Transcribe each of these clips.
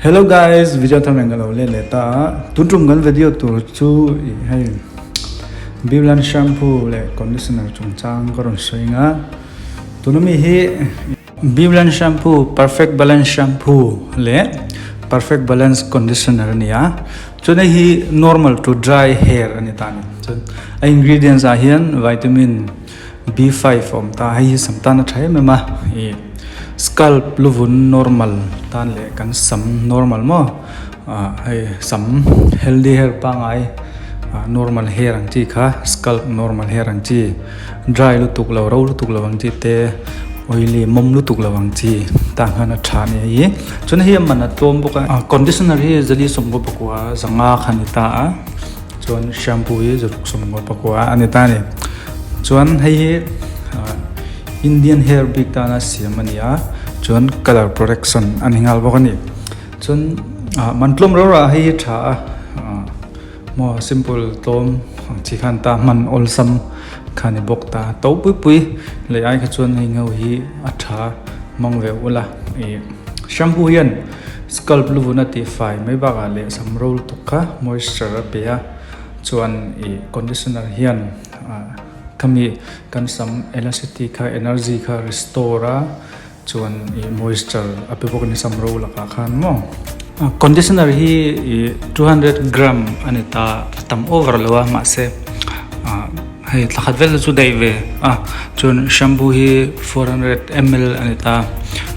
Hello guys, video thar nen ka lo let leh ta a, tun tum kan video tur chu ih hei Biulan shampoo leh conditioner chungchang ka rawn sawi ang a, tuna mi hi Biulan shampoo perfect balance shampoo leh perfect balance conditioner a ni a, chuan hei hi normal to dry hair a ni ta a ni, chuan a ingredients ah hian vitamin B5 a awm ta, hei hi sam tan a tha em em a, ih scalp luvun normal tan leh kan sam normal maw ah hei sam healthy hair pangngai ah normal hair ang chi kha scalp normal hair ang chi dry lutuk lo ro lutuk lo ang chi te oily mawm lutuk lo ang chi tah khan a tha a ni hei chuan hei a man a tlawm bawk a conditioner hi zali sawmkaw pakua zanga kha a ni ta a. Chuan shampoo hi zaruk sawmngaw pakua a ni ta a ni. Chuan hei hi Indian hair bik tana siam a ni a, chuan colour protection a ni nghal bawk a ni. Chuan man tlawm reuh reuh ah hei hi tha a, maw simple tlawm ang chi khan ta hman awlsam kha a ni bawk ta. To pui pui leh ai kha chuan hei ngho hi a tha hmang ve ula ih shampoo hian scalp luvun a tihfai mai bakah leh sam ro lutuk kha moisture a pe a chuan ih conditioner hian ah khami kan sam elasticity kha energy kha restore a chuan ih moisture a pe bawk a ni sam ro lakah khan maw conditioner hi ih 200 gram a ni ta a tam over lo a mahse ah hei thla khat vel chu daih ve a chuan shampoo hi 400 ml a ni ta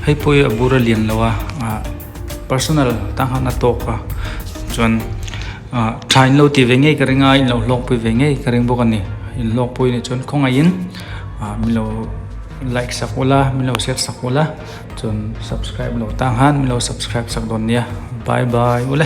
hei pawh hi a bur a lian lo a ah. Personal tang khan a tawk a chuan ah tha in lo tih ve ngei ka ring a in lo hlawkpui ve ngei ka ring bawk a ni in hlawkpui nih chuan khawngaihin ah min lo like sak ula min lo share sak ula chuan subscribe lo tang khan min lo subscribe sak dawn nia bye bye ule.